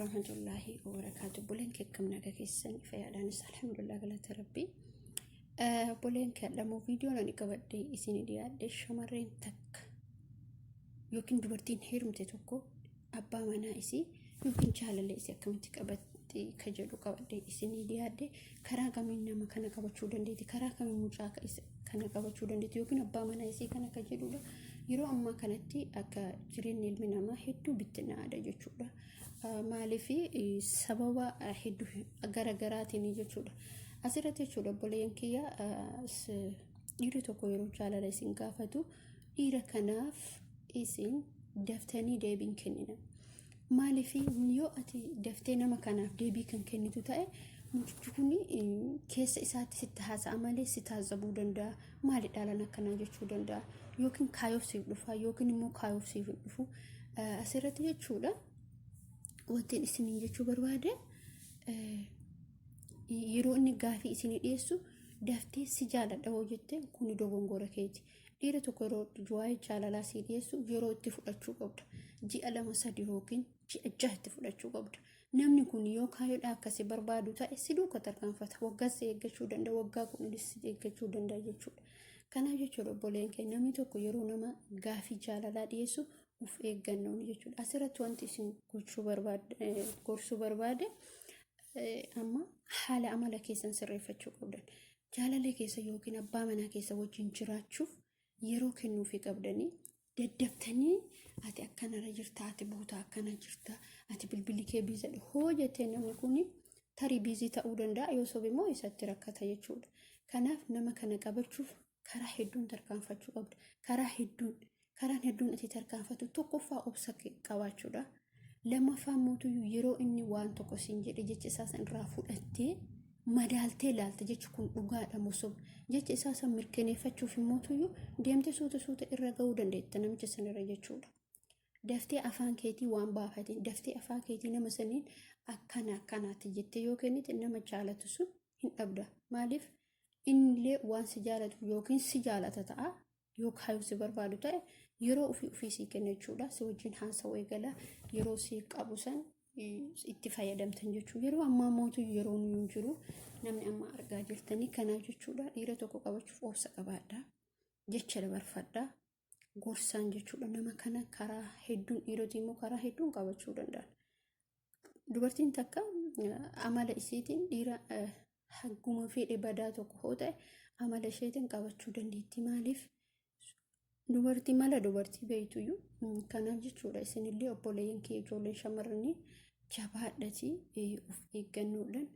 warahmatullaahi wabarakaatu. Buleen kee akkam naga keessan fayyaadhaanis alhamdulillah galata rabbii. Buleen kee adhamoo viidiyoon ani qabadhee isin dhiyaadhe shamarreen takka yookiin dubartiin heerumte tokko abbaa manaa isii yookiin jaalallee isii akkamitti qabatti ka jedhu qabadhee isin dhiyaadhe karaa kamiin nama kana qabachuu dandeetti karaa kamiin mucaa kana qabachuu dandeetti yookiin abbaa manaa isii kana ka jedhudha. Yeroo ammaa kanatti akka jireenyi ilmi namaa hedduu bittinaadha jechuudha. Maaliif sababa hedduu gara garaatiin jechuudha. Asirratti jechuudha obboleeyyan kiyya dhiirri tokko yeroo jaalala isin gaafatu dhiira kanaaf isin daftanii deebiin kennina. Maaliif yoo ati daftee nama kanaaf deebii kan kennitu ta'e mucichi kun keessa isaatti sitti haasa'a malee si taazabuu danda'a. Maali dhaalan akkanaa jechuu danda'a. Yookiin kaayoof siif dhufa yookiin immoo kaayoof siif hin dhufu. Asirratti jechuudha wanti isiniin jechuu barbaade yeroo inni gaafii isinii dhiyeessu daftee si jaaladha hoo jette kuni dogongora keeti. Dhiira tokko yeroo waa'ee jaalalaa sii dhiyeessu yeroo itti fudhachuu qabda. Ji'a 2 3 yookiin ji'a 6 itti fudhachuu qabda. Namni kun yoo kaayyoodhaa akkasii barbaadu ta'e si duuka tarkaanfata. Waggaa si eeggachuu danda'a, waggaa kudhanis si eeggachuu danda'a jechuudha. Kanaaf jechuudha obboleen keenya namni tokko yeroo nama gaafii jaalalaa dhiyeessu of eeggannoon jechuudha. Asirratti wanti isin gochuu barbaade gorsuu barbaade amma haala amala keessan sirreeffachuu qabdan. Jaalallee keessa yookiin abbaa manaa keessa wajjin jiraachuuf yeroo kennuufii qabdanii daddaftanii ati akkanarra jirta ati boota akkana jirta ati bilbilli kee biizadha hoo jettee namni kun tarii biizii ta'uu danda'a yoo sobe immoo isatti rakkata jechuudha. Kanaaf nama kana qabachuuf karaa hedduun tarkaanfachuu qabda. Karaa hedduun karaan hedduun ati tarkaanfatu tokkoffaa obsa qabaachuudha. Lammaffaa mootuyyuu yeroo inni waan tokko siin jedhe jecha isaa san irraa fudhattee madaaltee ilaalta jechi kun dhugaadha moo soba. Jecha isaa san mirkaneeffachuuf mootuyyuu deemtee suuta suuta irra ga'uu dandeetta namicha sanirra jechuudha. Daftee afaan keetii waan baafatiin daftee afaan keetii nama saniin akkana akkanaatti jettee yoo kennite nama jaalatu sun hin dhabda. Maaliif innillee waan si jaalatu yookiin si jaalata ta'a yoo kaayuu si barbaadu ta'e yeroo ofii ofii sii kenna jechuudha. Si wajjin haasa'uu eegala yeroo si qabu san itti fayyadamtan jechuudha. Yeroo ammaa mootu yeroo nu hin jiru namni amma argaa jirtanii kanaaf jechuudha. Dhiira tokko qabachuuf obsa qabaadha. Jecha dabarfadha. Gorsaan jechuudha. Nama kana karaa hedduun dhiiroti immoo karaa hedduun qabachuu danda'an. Dubartiin takka amala isiitiin dhiira hagguma fedhe badaa tokko hoo ta'e amala isheetiin qabachuu dandeetti. Maaliif dubartii mala dubartii beektuyyuu kanaaf jechuudha isinillee obboleeyyan kee ijoolleen shamarranii jabaadhatii of eeggannoodhaan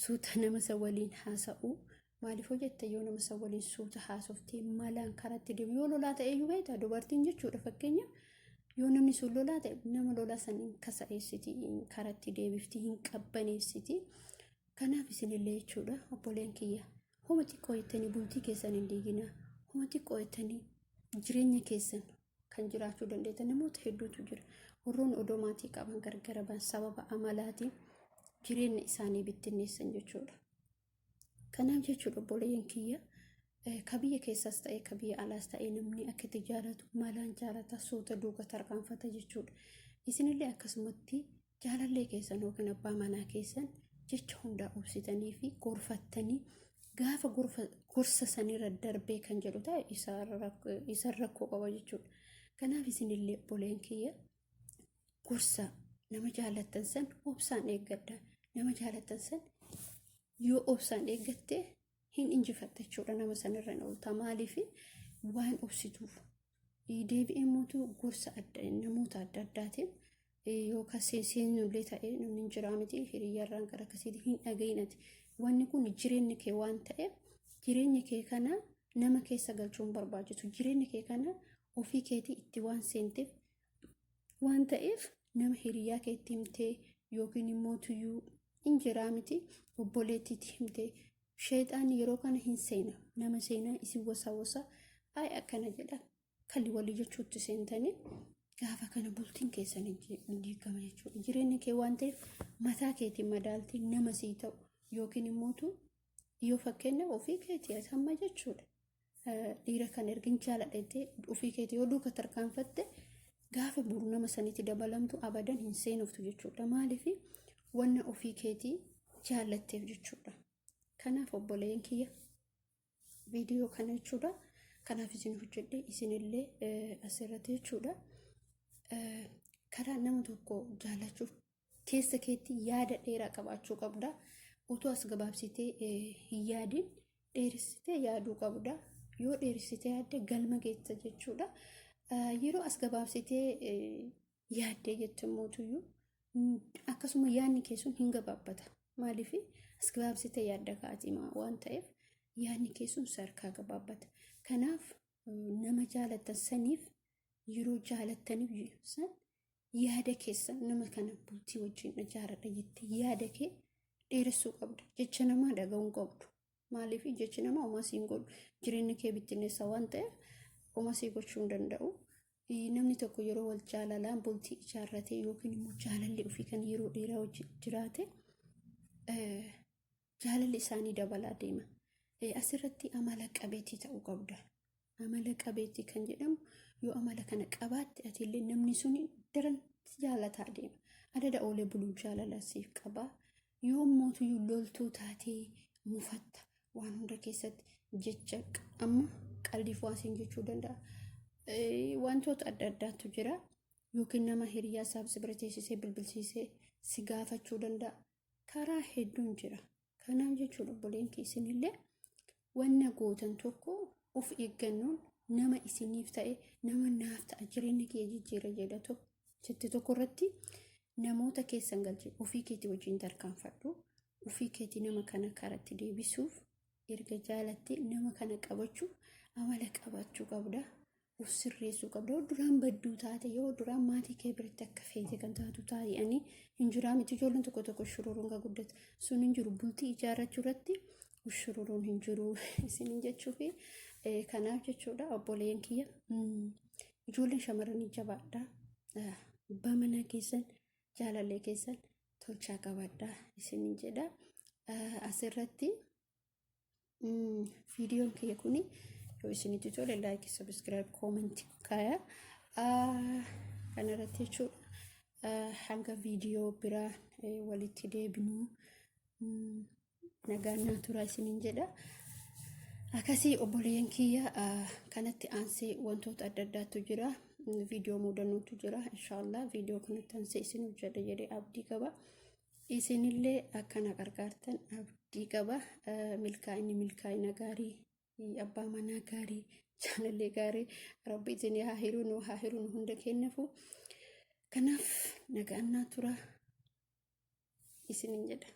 suuta nama isa waliin haasa'uu maaliif hojjette yoo nama isa waliin suuta haasoftee malaan karatti deemu yoo lolaa ta'e iyyuu beekta dubartiin jechuudha fakkeenya yoo namni sun lolaa ta'e nama lolaa san hin kasa'eessiti karatti deebifti hin qabbaneessiti kanaaf isinillee jechuudha obboleen kiyya homa xiqqoo jettanii bultii keessan hin diiginaa homa xiqqoo jettanii jireenya keessan kan jiraachuu dandeettan namoota hedduutu jira warroonni odoo maatii qaban gargara ban sababa amalaatiin jireenya isaanii bittinneessan jechuudha. Kanaaf jechuudha obboleeyyan kiyya ka biyya keessaas ta'e ka biyya alaas ta'e namni akka itti jaalatu malaan jaalata suuta duuka tarkaanfata jechuudha. Isinillee akkasumatti jaalallee keessan yookiin abbaa manaa keessan jecha hundaa obsitanii fi gorfattanii gaafa gorsa sanirra darbee kan jedhu ta'e isaan rakkoo qaba jechuudha. Kanaaf isinillee obboleeyyan kiyya gorsa nama jaalattan san obsaan eeggadha. Nama jaalattan san yoo obsaan eeggatte hin injifatta jechuudha nama sanirra hin oolta. Maaliif waan obsituuf. Deebi'ee mootu gorsa adda namoota adda addaatiin yookaan seenullee ta'e namni hin jiraa miti hiriyyarraan gara akkasiitiin hin dhaga'inati. Wanni kun jireenya kee waan ta'eef jireenya kee kana nama keessa galchuun barbaachisu. Jireenya kee kana ofii keetii itti waan seenteef waan ta'eef nama hiriyaa keetti himtee yookiin immoo tuyyuu hin jiraa miti obboleettiitti himtee sheexaanni yeroo kana hin seena nama seenaa isin wasaa ay akkana jedha kalli walii jechuutti seentanii gaafa kana bultiin keessan hin diigama jechuudha. Jireenya kee waan ta'eef mataa keetiin madaaltii nama sii ta'u yookiin immootu yoo fakkeenya ofii keetii hamma jechuudha. Dhiira kan erga hin jaaladha jettee ofii keetii yoo duuka tarkaanfatte Gaafa boru nama sanitti dabalamtu abadan hin seenoftu jechuudha. Maaliif wanna ofii keetii jaallatteef jechuudha. Kanaaf obboleeyyan kiyya viidiyoo kana jechuudha. Kanaaf isin hojjedhe isinillee asirratti jechuudha. Karaa nama tokko jaallachuuf keessa keetti yaada dheeraa qabaachuu qabda. Utuu as gabaabsitee hin yaadin dheeressitee yaaduu qabda. Yoo dheeressitee yaadde galma geessa jechuudha. Yeroo as gabaabsitee yaaddee jettu immoo akkasuma yaadni kee sun hin gabaabbata. Maaliif as gabaabsitee yaadda kaatimaa waan ta'eef yaadni kee sun sarkaa gabaabbata. Kanaaf nama jaalattan saniif yeroo jaalattaniif san yaada keessan nama kana bultii wajjin ijaaradha jettee yaada kee dheeressuu qabda. Jecha namaa dhaga'uu hin qabdu. Maaliif jechi namaa homaa siin godhu jireenya kee bittinneessa waan ta'eef homaa sii gochuu hin danda'u. Namni tokko yeroo wal jaalalaan bultii ijaarrate yookiin immoo jaalalli ofii kan yeroo dheeraa wajjin jiraate jaalalli isaanii dabalaa deema. Asirratti amala qabeetii ta'uu qabda. Amala qabeetii kan jedhamu yoo amala kana qabaatte atillee namni sun daran si jaalataa deema. Adada oolee buluun jaalala siif qaba. Yoo mootuyyuu loltuu taatee mufatta waan hunda keessatti jecha amma qaldiif waan siin jechuu danda'a. Wantoota adda addaatu jira. Yookiin nama hiriyaa isaaf si bira teessisee bilbilsiisee si gaafachuu danda'a. Karaa hedduun jira. Kanaaf jechuudha obboleen keessanillee wanna gootan tokko of eeggannoon nama isiniif ta'e nama naaf ta'a jireenya kiyya jijjiira jedha tokko jette tokko irratti namoota keessan galche ofii keetii wajjin tarkaanfadhu ofii keetii nama kana karatti deebisuuf erga jaalattee nama kana qabachuu amala qabaachuu qabda. Of sirreessuu qabda. Yoo duraan badduu taate yoo duraan maatii kee biratti akka feete kan taatu taa'anii hin jiraa miti ijoolleen tokko tokko shururuun kan guddatu sun hin jiru bultii ijaarrachuu irratti shururuun hin jiru isiniin jechuu fi kanaaf jechuudha obboleeyyan kiyya ijoolleen shamarranii jabaadha. Abbaa manaa keessan jaalallee keessan tolchaa qabadha isiniin jedha. Asirratti Viidiyoon kiyya kuni yoo isinitti tole like, subscribe, comment kaaya. Kana irratti jechuudha. Hanga viidiyoo biraa walitti deebinuu nagaan naa turaa isiniin jedha. Akkasii obboleeyyan kiyya kanatti aansee wantoota adda addaatu jira. Viidiyoo mudannootu jira. Inshaallah viidiyoo kanatti aansee isin hojjedha jedhee abdii qaba. Isinillee akka na qarqaartan abdii qaba. Milkaa'inni milkaa'ina gaarii, abbaa manaa gaarii, jaalallee gaarii rabbi isin haa hiruu nu haa hiruu nu hunda kennafu. Kanaaf nagaan naa tura isinin jedha.